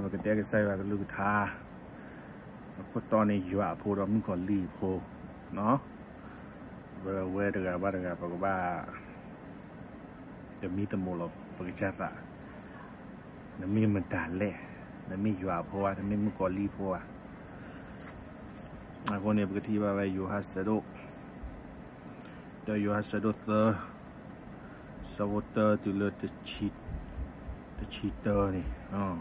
ပကတဲကစၢ်ယွၤကလုၢ်ကထါ, အခိၣ်တီန့ၣ် ယွၤအဖိဒီးမုၣ်ကီၤလံၢ်အဖိ, ပဝဲတဂၤဘၣ်တဂၤ ပကဘၣ် သမံသမိးလီၤ ပကစၢ်သး, နမ့ၢ်မတၤလဲၣ်, နမ့ၢ်ယွၤအဖိဧါ, နမ့ၢ်မုၣ်ကီၤလံၢ်ဖိဧါ. အဃိန့ၣ် ပကထံၣ်ဘၣ်ဝဲယိၤဟၣ်ဆၢဒိၣ်, ဒီးယိၤဟၣ်ဆၢဒိၣ်သၢ, ဆၢဖိတၢတုၤလၢ တဆံတၢန့ၣ်,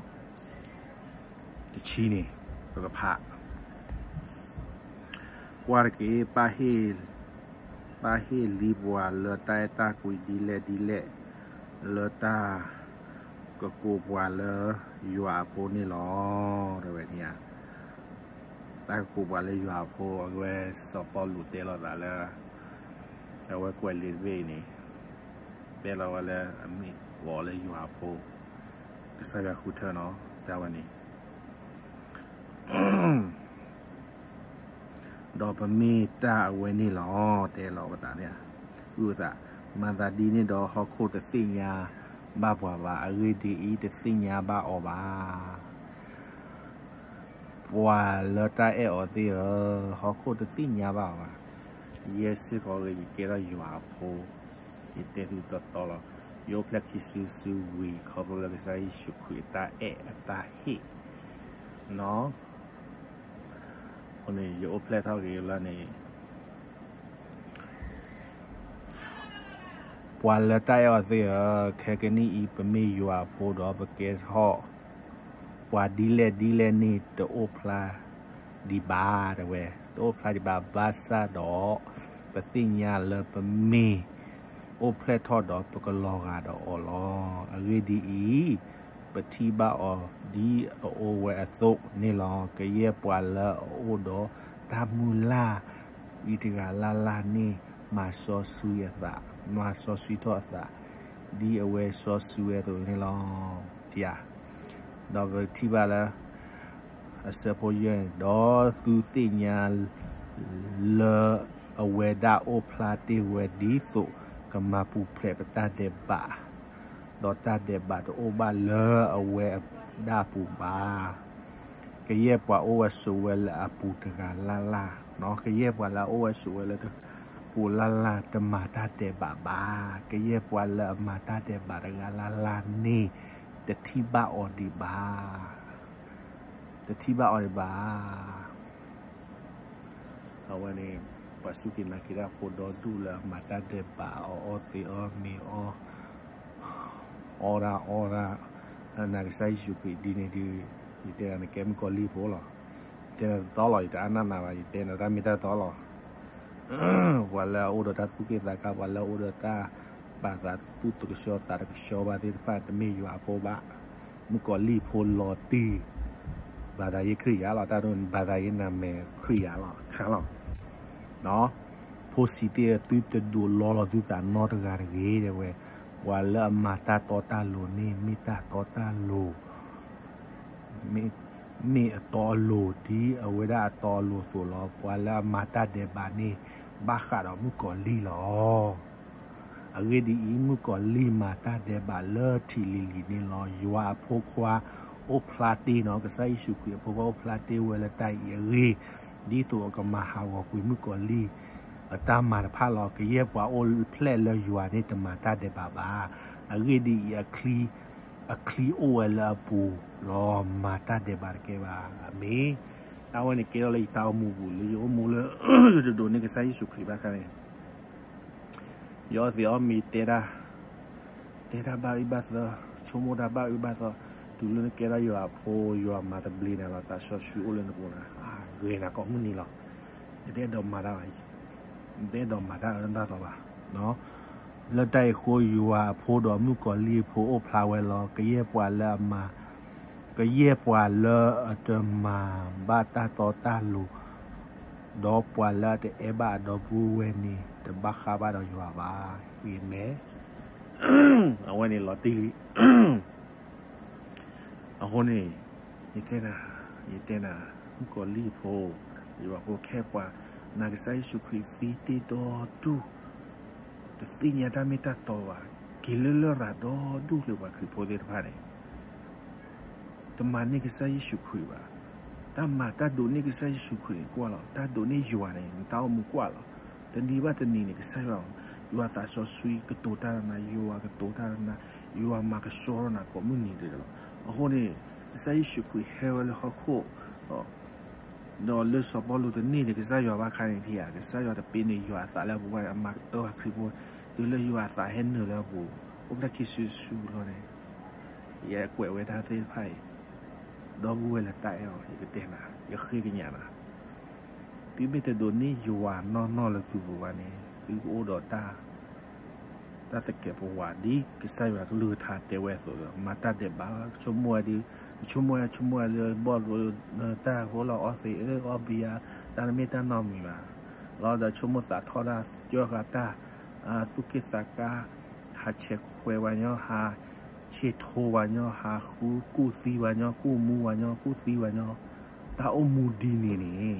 တဆံန့ၣ် ပကဖး ကွၢ်တက့ၢ်, ပၢ်ဟ့ၣ်လံပှၤလၢတၢ်အဲၣ်တၢ်ကွံဒ်လဲၣ်ဒ်လဲၣ်, လၢတၢ်ကကိးပှၤလၢယွၤအဖိန့ၣ်လီၤ. တဲဝဲန့ၣ်ဧါ, တၢ်ကကိးပှၤလၢယွၤအဖိ အဝဲစီၤပီလူးတဲလိာ်သးလၢ အဝဲကွဲးလံာ်တဘ့ၣ်အံၤန့ၣ်, တဲလီၤဝဲလၢအမ့ၢ်ကိးလၢယွၤအဖိ, ကစၢ်ယွၤဃုထၢနီၤ တဲဝဲန့ၣ် ဒီးပမ့ၢ်တၢ်အဝဲန့ၣ်လီၤ. တဲလီၤဝဲသးန့ၣ်, အုၣ်သး, မၤသးဒ်န့ၣ်ဒီး ဟီၣ်ခိၣ်တသ့ၣ်ညါဘၣ်ပှၤဘၣ်, အဂ့ၢ်ဒ်အံၤ, တသ့ၣ်ညါဘၣ်အီၤဘၣ်. ပှၤလၢတၢ်အဲၣ်အီၤသ့ၣ်ဧၢ, ဟီၣ်ခိၣ်တသ့ၣ်ညါဘၣ်အီၤဘၣ်. ယဲစ့ၢ်ကီးဂ့ၤ ယကဲထီၣ်ယွၤအဖိ, ယတဲသုတီတီလီၤ. ယအိၣ်ဖျဲၣ်ခံစုတစုဝံၤ ခီဖျိလၢကစၢ်ယ့ၣ်ၡူးခရံာ်အတၢ်အဲၣ်အတၢ်ဟ့ၣ်နီၤ. အဃိန့ၣ် ယအိၣ်ဖျဲၣ်ထီၣ်က့ၤလၢန့ၣ် ပှၤလၢတၢ်အဲၣ်အီၤသ့ၣ်ဧၢ, ခဲကနံၣ်အံၤ ပမ့ၢ်ယွၤအဖိဒီး ပကဲထီၣ်ပှၤဒ်လဲၣ်ဒ်လဲၣ်န့ၣ် တအိၣ်ဖျါဒံးဘၣ် တဲဝဲ, တအိၣ်ဖျါဒံးဘၣ်. ဘၣ်ဆၣ်ဒီး ပသ့ၣ်ညါလၢပမ့ၢ်အိၣ်ဖျဲၣ်ထီၣ်ဒီး ပကလီၤဂာ်ဒီးအီၤလီၤ. အဂ့ၢ်ဒ်အံၤ, ပထံၣ်ဘၣ်အီၤဒ်အအိၣ်ဝဲအသိးန့ၣ်လီၤ. ကယဲၢ်ပှၤလၢအအိၣ်ဒီးတၢ်မုၢ်လၢ်အံၤတဂၤလၢ်လၢ်န့ၣ် မၤစီဆှံအသး, မၤစီဆှံထီၣ်အသး ဒ်အဝဲစီဆှံဝဲအသိးန့ၣ်လီၤ. ဒီးပထံၣ်ဘၣ်လၢ အဆၢဖိယဲၢ်န့ၣ်, ဒီးသုသ့ၣ်ညါ လၢအဝဲဒၣ်အိၣ်ဖျါတ့ၢ်ဝဲဒ်သိး ကမၤပူၤဖျဲးပတၢ်ဒဲးဘး, ဒီးတၢ်ဒဲးဘးတအိၣ်ဘၣ်လၢအဝဲအဒၣ်အပူၤဘၣ်. ကယဲၢ်ပှၤအိၣ်ဝဲဆိးဝဲလၢအပူၤတဂၤလၢ်လၢ်, ကယဲၢ်ပှၤလၢအအိၣ်ဝဲဆိးဝဲလၢအပူၤလၢ်လၢ် တမၤတၢ်ဒဲးဘးဘၣ်. ကယဲၢ်ပှၤလၢအမၤတၢ်ဒဲးဘးတဂၤလၢ်လၢ်န့ၣ် တထံၣ်ဘၣ်အီၤဒံးဘၣ်, တထံၣ်ဘၣ်အီၤဒံးဘၣ်. အဝဲန့ၣ် ပှၤစူၢ်က့ၤနာ်က့ၤတၢ်ဖိဒီဒူၣ်လၢအမၤတၢ်ဒဲးဘး အီၣ်အီၣ်သ့အီၣ်မ့ၤအီၣ်, အီၣ်ဒၣ်အီဒၣ်, နာ်က့ၤကစၢ်ယ့ၣ်ၡူးခရံာ်ဒ်န့ၣ်ဒီး, ယတဲဒၣ်နကဲမုၣ်ကီၤလံၢ်ဖိလီၤ. ယတဲနၤတသီလီၤ, ယတအါနၢ်နၤဘၣ်, ယတဲနၤတၢ်မ့ၢ်တၢ်တီလီၤ. ပှၤလၢအအိၣ်ဒီးတၢ်သူၣ်က့ၣ်သးကါ, ပှၤလၢအအိၣ်ဒီးတၢ်ဘၣ်သးသူၣ်တကဆှီသးတကဆှီဘၣ်သ့ၣ်တဖၣ် တမ့ၢ်ယွၤအဖိဘၣ်. မုၣ်ကီၤလံၢ်ဖိလီၤတံၢ်, ဘၣ်သးယဲခရံာ်ယၤလီၤ, တၢ်ဒိၣ်န့ၣ် ဘၣ်သးယဲနမဲာ်ခရံာ်ယၤလီၤ, ခါလီၤ. ဖိဆံးသ့ၣ်ဧၢ, သုတဒိးလီလီၤသုသးနီတဂၤတဂ့ၤ တဲဝဲ. ပှၤလၢအမၤတၢ်တီတၢ်လိၤန့ၣ် မ့ၢ်တၢ်တီတၢ်လိၤ မ့ၢ်အတီအလိၤ ဒ်အဝဲဒၣ်အတီအလိၤအသိးလီၤ. ပှၤလၢအမၤတၢ်ဒဲးဘးန့ၣ် ဘၣ်ဃးဒီးမုၣ်ကီၤလံၢ်လီၤ. အဂ့ၢ်ဒ်အံၤ, မုၣ်ကီၤလံၢ်မၤတၢ်ဒဲးဘးလၢထံးလံၤလံၤန့ၣ်လီၤ. ယွၤအဖိခွါအိၣ်ဖျါတ့ၢ်နီၤ, ကစၢ်ယ့ၣ်ၡူးခရံာ်အဖိခွါအိၣ်ဖျါတ့ၢ်ဝဲလၢတၢ်အံၤအဂ့ၢ်, ဒ်သိးအကမၤဟးဂီၤကွံာ်မုၣ်ကီၤလံၢ်အတၢ်မၤတဖၣ်လီၤ. ကယဲၢ်ပှၤအိၣ်ဖျဲၣ်လၢယွၤန့ၣ် တမၤတၢ်ဒဲးဘးဘၣ်. အဂ့ၢ်ဒ်အံၤ, အချံအိၣ်ဝဲလၢအပူၤလီၤ, မၤတၢ်ဒဲးဘးတကဲဘၣ်. အမ့ၢ်, တၢ်ဝဲန့ၣ်ကဲထီၣ်လၢယတၢ်အိၣ်မူပူၤ လၢယအိၣ်မူလၢ ယတဒိးန့ၢ်ကစၢ်ယ့ၣ်ၡူးခရံာ်ဘၣ်ခါန့ၣ် ယအီၣ်သ့အီၣ်မ့ၤ တဲတၢ်, တဲတၢ်ဘၣ်အုၣ်ဘၣ်သီ, ဆိကမိၣ်တၢ်ဘၣ်အုၣ်ဘၣ်သီ, တုၤလၢနကဲထီၣ်ယွၤအဖိ, ယွၤမၤသဘျ့နၤလီၤ, သးစီဆှံအိၣ်လၢနပူၤန့ၣ်, ဂ့ၤနၤကိးမုၢ်နံၤလီၤ. ယတအဲၣ်ဒိးမၤတၢ်ဘၣ်, ယတအဲၣ်ဒိးမၤတၢ်အၢတၢ်သီဘၣ်. လၢတၢ်အံၤအဃိ ယွၤအဖိဒီးမုၣ်ကီၤလံၢ်အဖိအိၣ်ဖျါဝဲလီၤ. ကယဲၢ်ပှၤလၢအမၤ ကယဲၢ်ပှၤလၢအတမၤဘၣ်တၢ်တီတၢ်လိၤ, ဒီးပှၤလၢအတအဲၣ်ဘၣ်အဒီပုၢ်ဝဲၢ်န့ၣ် တဘၣ်ဃးဘၣ်ဒီးယွၤဘၣ်. အၤမ့ၣ်. အဝဲန့ၣ်လီၤတံၢ်လံ. အဃိန့ၣ် ယတဲနၤ, ယတဲနၤ, မုၣ်ကီၤလံၢ်ဖိ, ယွၤဖိခဲပှၤ, နာ်ကစၢ်ယ့ၣ်ၡူးခရံာ်သံတ့ၢ်ဒီဒူၣ်, တသ့ၣ်ညါတၢ်မ့ၢ်တၢ်တီဘၣ်, က့ၤလၢလရာ်ဒီဒူၣ်လၢပှၤခရံာ်ဖိသ့ၣ်တဖၣ်န့ၣ် တမၤန့ၢ်ကစၢ်ယ့ၣ်ၡူးခရံာ်ဘၣ်. တၢ်မၤတၢ်ဒိးန့ၢ်ကစၢ်ယ့ၣ်ၡူးခရံာ်န့ၣ်ကွၢ်လီၤ. တၢ်ဒိးန့ၢ်ယွၤန့ၣ် နတၢ်အိၣ်မူကွၢ်လီၤ. တနံၤဘၣ်တနံၤန့ၣ် ကစၢ်ယွၤ, ယွၤသးစီဆှံကတိၤတၢ်ဒီးနၤ, ယွၤကတိၤတၢ်ဒီးနၤ, ယွၤမၤကဆှီထီၣ်နၤကိးမုၢ်နံၤဒဲးလီၤ. အဃိန့ၣ် ကစၢ်ယ့ၣ်ၡူးခရံာ်ဟဲဝဲလၢဟီၣ်ခိၣ် ဒီးလၢစီၤပီလူးတန့ၢ်န့ၣ် ကစၢ်ယွၤဘၣ်ခါန့ၣ်ထံဧါ, ကစၢ်ယွၤတပ့ၤန့ၢ်ယွၤအသးလၢအပူၤဘၣ်န့ၣ် အမၤအၢခရံာ်ဖိ, တုၤလၢယွၤအသးဟဲနုာ်လၢအပူၤ, အိၣ်ဖျဲၣ်ခံစုတစုလီၤန့ၣ်, ယကွဲးဝဲတၢ်သ့ၣ်တဖၣ်အံၤ, ဒီပုၢ်ဝဲၢ်လၢတၢ်အဲၣ်အီၤ ယကတဲနၤ, ယဃ့ကညးနၤ, သုမ့ၢ်တဒိးန့ၢ်ယွၤနီၢ်နီၢ်လၢသုပူၤဘၣ်န့ၣ် သုကအိၣ်ဒီးတၢ် တၢ်သကဲးပဝးဒ်ကစၢ်ယွၤကလုၢ်ကထါတဲဝဲအသိးဒီး မၤတၢ်ဒဲးဘးလီၤ. ကဆိကမိၣ်ဝဲဒ်, ကဆိကမိၣ်ဝဲ ဆိကမိၣ်ဝဲလၢဘီၣ်လိ တၢ်ဖိလီၤအီသံးအၢအီဘံယါ, တၢ်တမ့ၢ်တၢ်နီတမံၤဘၣ်လီၤ. ဒီးဆိကမိၣ်သးထီၣ်တၢ်ကၢဃာ်တၢ်, သူၣ်က့ၣ်သးကါ, ဟးဆဲးခွဲးဝဲညီ, ဟးဆ့ထိဝဲညီ, ဟးဃုကူၣ်သံဝဲညီ, ကူၣ်မူဝဲညီ, ကူၣ်သံဝဲညီ, တၢ်အိၣ်မူဒ်န့ၣ်န့ၣ်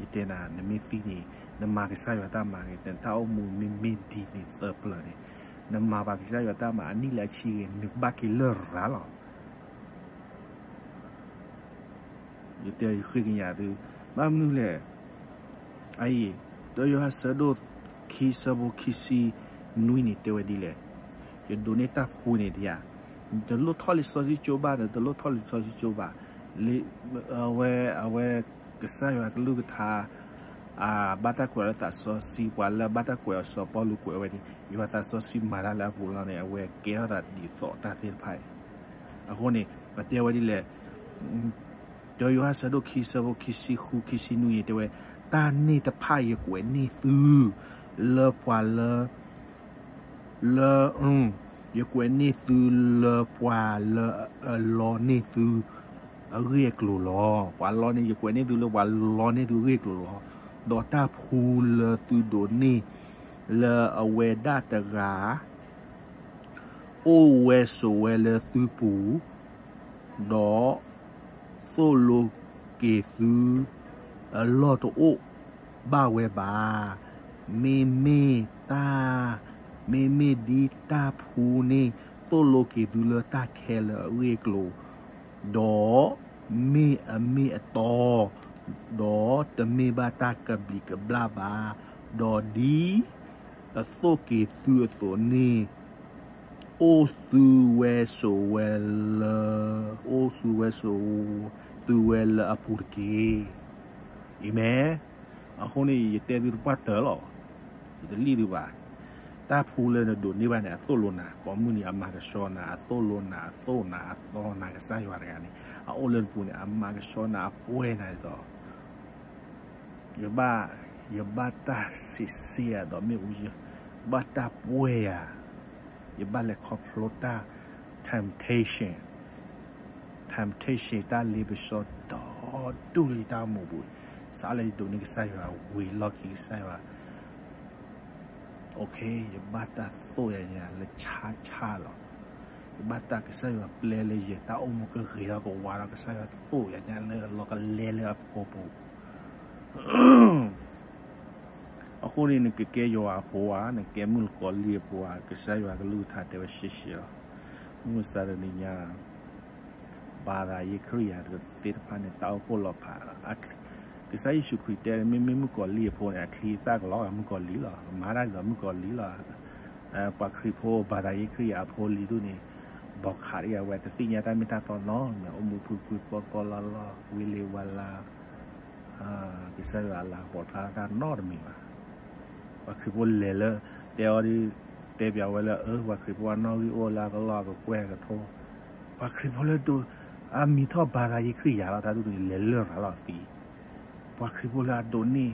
ယတဲနၤ နမ့ၢ်သံန့ၣ် နမၤကစၢ်ယွၤတၢ်မၤဂ့ၤ, နတၢ်အိၣ်မူမ့မ့ၢ်ဒ်န့ၣ်သၢပျၢၤန့ၣ်, နမၤဘၣ်ကစၢ်ယွၤတၢ်မၤအနံၣ်လၢအဆံဂ့ၤ နကဘၣ်က့ၤလရာ်လီၤ. ယတဲယဃ့ကညးသု, ဘၣ်မနုၤလဲၣ်, အအံၤ, တၢယိၤဟၣ်ဆၢဒိၣ်ခံဆၢဖိခံဆံနွံန့ၣ်တဲဝဲဒ်လဲၣ်, ယဒိးန့ၢ်တၢ်ဖှူန့ၣ်ဒံးဧါ, နတလိၣ်ထီၣ်လံာ်စီဆှံကၠိဘၣ်, နတလိၣ်ထီၣ်လံာ်စီဆှံကၠိဘၣ်, အဝဲ, အဝဲ, ကစၢ်ယွၤကလုၢ်ကထါ အဘၣ်တၢ်ကွဲးအီၤလၢသးစီဆှံ, ပှၤလၢအဘၣ်တၢ်ကွဲးအီၤစီၤပီလူးကွဲးဝဲန့ၣ် ယွၤသးစီဆှံမၤတၢ်လၢအပူၤလီၤန့ၣ် အဝဲကဲထီၣ်သးဒ်သိးတၢ်သ့ၣ်တဖၣ်အံၤ, အဃိန့ၣ် အတဲဝဲဒ်လဲၣ်, တၢယိၤဟၣ်ဆၢဒိၣ်ခံဆၢဖိခံဆံဃုခံဆံနွံန့ၣ်တဲဝဲ, တၢ်န့ၣ်တဖၣ်ယကွဲးန့ၢ်သု လၢပှၤလၢ လၢ, ယကွဲးန့ၢ်သုလၢပှၤလၢအလီန့ၢ်သုအဂ့ၢ်အကျိၤလီၤ. ပှၤလီန့ၢ်, ယကွဲးန့ၢ်သုလၢပှၤလီန့ၢ်သုအဂ့ၢ်အကျိၤလီၤ. ဒီးတၢ်ဖှူလၢသုဒိးန့ၢ်လၢအဝဲဒၣ်တဂၤ အိၣ်ဝဲဆိးဝဲလၢသုပူၤ, ဒီးသိၣ်လိက့ၤသု အလီၢ်တအိၣ်ဘၣ်ဝဲဘၣ်. မ့မ့ၢ်တၢ်, မ့မ့ၢ်ဒ်တၢ်ဖှူန့ၣ် သိၣ်လိက့ၤသုလၢတၢ်ခဲလၢာ်အဂ့ၢ်အကျိၤ, ဒီးမ့ၢ်အမ့ၢ်အတီ, ဒီးတမ့ၢ်ဘၣ်တၢ်ကဘျံးကဘျၣ်ဘၣ်, ဒီးဒ်အသိၣ်က့ၤသုအသိးန့ၣ် အိၣ်သုဝဲဆိးဝဲလၢ, အိၣ်သုဝဲဆိး, သုဝဲလၢအပူၤတက့ၢ်. အၤမ့ၣ်. အဃိန့ၣ် ယတဲသုတပှၢ်တၢၢ်လီၤ. ယတလံၣ်သုဘၣ်. တၢ်ဖှူလၢနဒိးန့ၢ်ဘၣ်န့ၣ် အသိၣ်လိနၤ, ကိးမုၢ်နံၤအမၤကဆှီနၤ, အသိၣ်လိနၤ, အသိၣ်နၤ, အသီနၤကစၢ်ယွၤတဂၤန့ၣ် အအိၣ်လၢနပူၤန့ၣ် အမၤကဆှီနၤ, အပှဲၤနၤဒ်သိး ယဘၣ်, ယဘၣ်တၢ်စံးစ့ယၤဒီးမ့ၣ်အူ, ယဘၣ်တၢ်ပှဲၤယၤ, ယဘၣ်လဲၤခီဖျိတၢ် temptation, temptation တၢ်လ့ပစီဒီဒူၣ်လၢယတၢ်အိၣ်မူပူၤ, စးလၢယဒိးန့ၢ်ကစၢ်ယွၤဝံၤလီၢ်ခံကစၢ်ယွၤ ယဘၣ်တၢ်သိၣ်ယၤညါလၢဆါဆါလီၤ. ယဘၣ်တၢ်ကစၢ်ယွၤပျဲလၢယတၢ်အိၣ်မူကဂ့ၤထီၣ်ကဝါဒီး ကစၢ်ယွၤသိၣ်ယၤညါလၢလီၤကလဲလၢအပူၤပူၤ အဃိန့ၣ် နကကဲယွၤအဖိဧါ, နကဲမုၣ်ကီၤလံၢ်အဖိဧါ, ကစၢ်ယွၤကလုၢ်ကထါတဲဝဲရှဲရှဲလီၤ. မုၢ်မဆါတနံၤညါ ဘၤသးယ့ခရံာ်ယၤတသ့ၣ်တဖၣ်န့ၣ် တၢ်အိၣ်ဖှိၣ်လီၤဖး, ကစၢ်ယ့ၣ်ၡူးခရံာ်တဲ မ့မ့ၢ်မုၣ်ကီၤလံၢ်အဖိန့ၣ် အချံအသၣ်ကလီၤဂာ်မုၣ်ကီၤလံၢ်လီၤ, ကမၤတၢ်ဒ်သိးမုၣ်ကီၤလံၢ်လီၤ. ပှၤခရံာ်ဖိဘၤသးယ့ခရံာ်ယၤအဖိလံၤဒိၣ်န့ၣ် ဘီခးတယၤဝဲ တသ့ၣ်ညါတၢ်မ့ၢ်တၢ်တီနီတမံၤ, အိၣ်မူဖုဖုဖီဖီလီၤလီၤ ဝံၤလံဝါလါ ကစၢ်ယွၤအလၤကပီၤဖျါတၢ်နီတမံၤဘၣ်. ပှၤခရံာ်ဖိလဲၤလၢ တဲအီၤဒ် တဲပျးဝဲလၢ အၢ ပှၤခရံာ်ဖိအနီၣ်ဂံၢ်အိၣ်လၢအကလီၢ်အကကွဲၢ်အကထိ, ပှၤခရံာ်ဖိလၢဒိး အမံၤထီၣ်ဘၤသးယ့ခရံာ်ယၤလီၤ တၢ်ဒိၣ်ဒိၣ်န့ၣ် လဲၤလၢရၤလီၤသံ, ပှၤခရံာ်ဖိလၢအဒိးန့ၢ်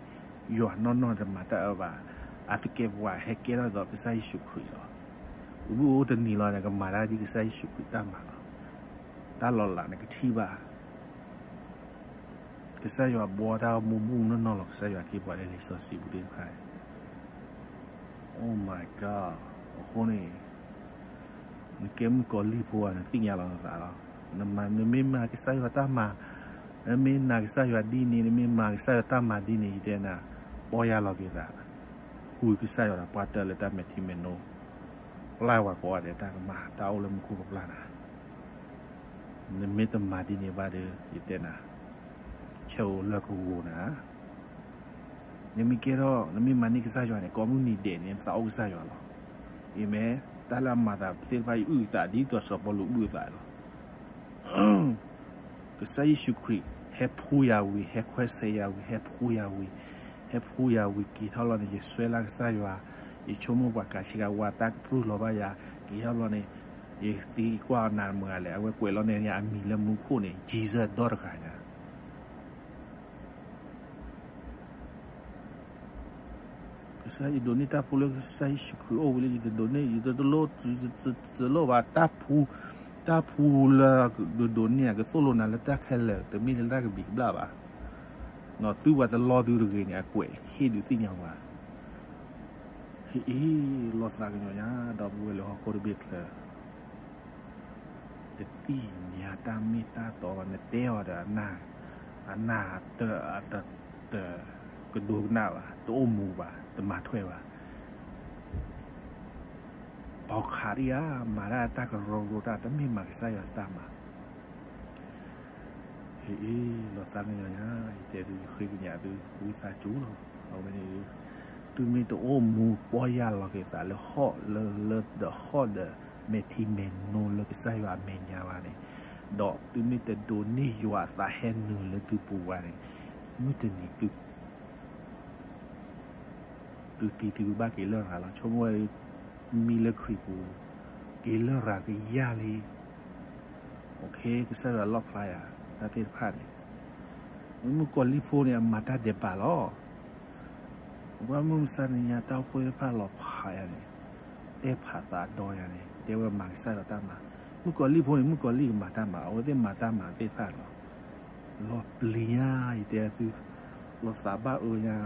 ယွၤနီၢ်နီၢ်တမၤတၢ်အၢဘၣ်, အသကဲးပဝးဟဲကဲထီၣ်ဒီးကစၢ်ယ့ၣ်ၡူးခရံာ်လီၤ. အိၣ်တနံၤလီၤန့ၣ် ကမၤတၢ်ဒ်ကစၢ်ယ့ၣ်ၡူးခရံာ်တၢ်မၤလီၤ. တၢ်လီၤလးန့ၣ်ကထံၣ်ဘၣ် ကစၢ်ယွၤဘှီတၢ်မူမူနီၢ်နီၢ်လီၤ. ကစၢ်ယွၤက့ၤပှၤလၢလံာ်စီဆှံပူၤသ့ၣ်တဖၣ်န့ၣ် Oh my God. အဃိန့ၣ် နကဲမုၣ်ကီၤလံၢ်ဖိဧါ, နသ့ၣ်ညါလီၤနသးလီၤ. နမၤ, နမ့ၢ်မၤကစၢ်ယွၤတၢ်မၤ, နမ့ၢ်နာ်ကစၢ်ယွၤဒ်န့ၣ်, နမ့ၢ်မၤကစၢ်ယွၤတၢ်မၤဒ်န့ၣ်, ယတဲနၤ, ပီၢ်ယၢ်လီၤက့ၤသး, ဃုကစၢ်ယွၤဒီးပှၢ်တၢၢ်လၢတၢ်မဲာ်ထံမဲာ်နိ, ပျၢ်ဝဲကိးဂၤဒဲးတၢ်ကမၣ်, တၢ်အိၣ်လၢမူခိၣ်ကပျၢ်နၤ နမ့ၢ်တမၤဒ်န့ၣ်ဘၣ်ဒီး ယတဲနၤ, ဆၢအိၣ်လၢကဂီၤနၤ, နမ့ၢ်ကဲထီၣ် နမ့ၢ်မၤန့ၢ်ကစၢ်ယွၤန့ၣ် ကိးမုၢ်နံၤဒဲးန့ၣ် နသးအိၣ်ကစၢ်ယွၤလီၤ. အၤမ့ၣ်, တၢ်လၢအမၤသးသ့ၣ်တဖၣ် ယအုၣ်အသးဒ်သိးစီၤပီလူးအုၣ်အသးလီၤ. ကစၢ်ယ့ၣ်ၡူးခရံာ် ဟဲဖှူယၤဝံၤ ဟဲခွဲးဆဲးယၤဝံၤ ဟဲဖှူယၤဝံၤ, ဟဲဖှူယၤဝံၤ က့ၤထီၣ်လီၤန့ၣ် ယစွဲလၢကစၢ်ယွၤ, ယဆိကမိၣ်ပှၤကးဆံးကးဝါတၢ်ကပြုၢ်လီၤဘၣ်ယၤ, က့ၤထီၣ်လီၤန့ၣ် ယသံကွၢ်အီၤနၤမတၤဂၤလဲၣ်, အဝဲကွဲးလီၤန့ၢ်အမံၤလၢမူခိၣ်န့ၣ် Jesus ဒီတဂၤညါ ကစၢ်ယဒိးန့ၢ်တၢ်ဖှူလၢကစၢ်ယ့ၣ်ၡူးခရံာ် အိၣ်ဝံၤလၢယတဒိးန့ၢ် ယတလိၣ်, တလိၣ်ဘၣ်တၢ်ဖှူ, တၢ်ဖှူလၢဒိးန့ၢ် ကသိၣ်လိနၤလၢတၢ်ခဲလၢာ် တမ့ၢ်လၢတၢ်ကဘံးကဘျၣ်ဘၣ်. သုဝဲတလီၢ်သုတဂ့ၤန့ၣ် အကွဲးဟ့ၣ်ဒုးသ့ၣ်ညါဝဲ, ဟ့ၣ်အ့ၣ် လီၤသးကညီၤညါ ဒီပုၢ်ဝဲၢ်လၢဟီၣ်ခိၣ်တဘ့ၣ်ချၢ တသ့ၣ်ညါတၢ်မ့ၢ်တၢ်တီဘၣ်, နတဲအီၤဒီး အနၢ်တ, တ, တကဒိကနၣ်ဘၣ်, တအိၣ်မူဘၣ်, တမၤထွဲဘၣ်. ပိာ်ခးဒံးဧါ, မၤတၢ်တၢ်ကရၢကရိတၢ်, တမ့ၢ်မၤကစၢ်ယွၤတၢ်မၤ ဟ့ၣ်အ့ၣ် လီၤသးကညီၤညါ, ယတဲသုယဃ့ကညးသု ဝံသးစူၤလီၤ. အဝဲန့ၣ် သုမ့ၢ်တအိၣ်မူပီၢ်ယၢ်လီၤက့ၤသးလၢဟီၣ်လၢလၢဒီးဟီၣ်ဒီး မဲာ်ထံမဲာ်နိလၢကစၢ်ယွၤအမဲာ်ညါဘၣ်န့ၣ်, ဒီးသုမ့ၢ်တဒိးန့ၢ်ယွၤအသးဟဲနုာ်လၢသုပူၤဘၣ်န့ၣ်, မုၢ်တနံၤသု သုသံသုကဘၣ်က့ၤလရာ်လီၤ. ဆိကမိၣ်ဝဲ မံလၢခရံာ်ပူၤ က့ၤလရာ်ကယၢ်လံ. ကစၢ်ယွၤလီၣ်ဖျါယၤ တၢ်သ့ၣ်တဖၣ်န့ၣ်, မုၣ်ကီၤလံၢ်ဖိန့ၣ် အမၤတၢ်ဒဲးဘးလီၤ. ပှၤမုၢ်မဆါတနံၤညါ တၢ်အိၣ်ဖှိၣ်သ့ၣ်တဖၣ်လီၤဖးယၤန့ၣ်, တဲဖးသးဒီယၤန့ၣ် တဲဝဲမၤကစၢ်ယွၤတၢ်မၤ. မုၣ်ကီၤလံၢ်ဖိန့ၣ် မုၣ်ကီၤလံၢ်ကမၤတၢ်မၤ, အဝဲသ့ၣ်မၤတၢ်မၤသ့ၣ်တဖၣ်လီၤ. လီၤပျံၤညါ ယတဲသု, လီၤသးဘၣ်အၢညါ,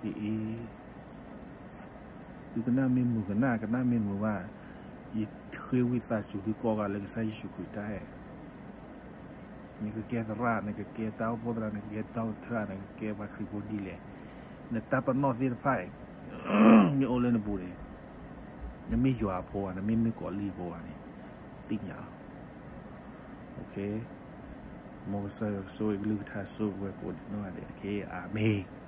အ့ၣ်အ့ၣ် သုကနၣ်မ့ၢ်မုာ်ကနၣ်, ကနၣ်မ့ၢ်မုာ်ဘၣ်, ယဃ့ဝံသးစူၤသုကိးဂၤလၢကစၢ်ယ့ၣ်ၡူးခရံာ်တၢ်အဲၣ်, နကကဲသရၣ်, နကကဲတၢ်အိၣ်ဖှိၣ်သရၣ်, နကကဲတၢ်အိၣ်ဖှိၣ်သရၣ်, နကကဲပှၤခရံာ်ဖိဒ်လဲၣ်, နတၢ်ပနီၣ်သ့ၣ်တဖၣ် မ့ၢ်အိၣ်လၢနပူၤန့ၣ်, နမ့ၢ်ယွၤအဖိဧါ, နမ့ၢ်မုၣ်ကီၤလံၢ်ဖိဧါန့ၣ်, သ့ၣ်ညါလီၤ. မ်ကစၢ်ယွၤကဆိၣ်ဂ့ၤကလုၢ်ကထါ ဆိၣ်ဂ့ၤဝဲကိးဒံးနီၢ်ဂၤဒဲးတက့ၢ်. အၤမ့ၣ်.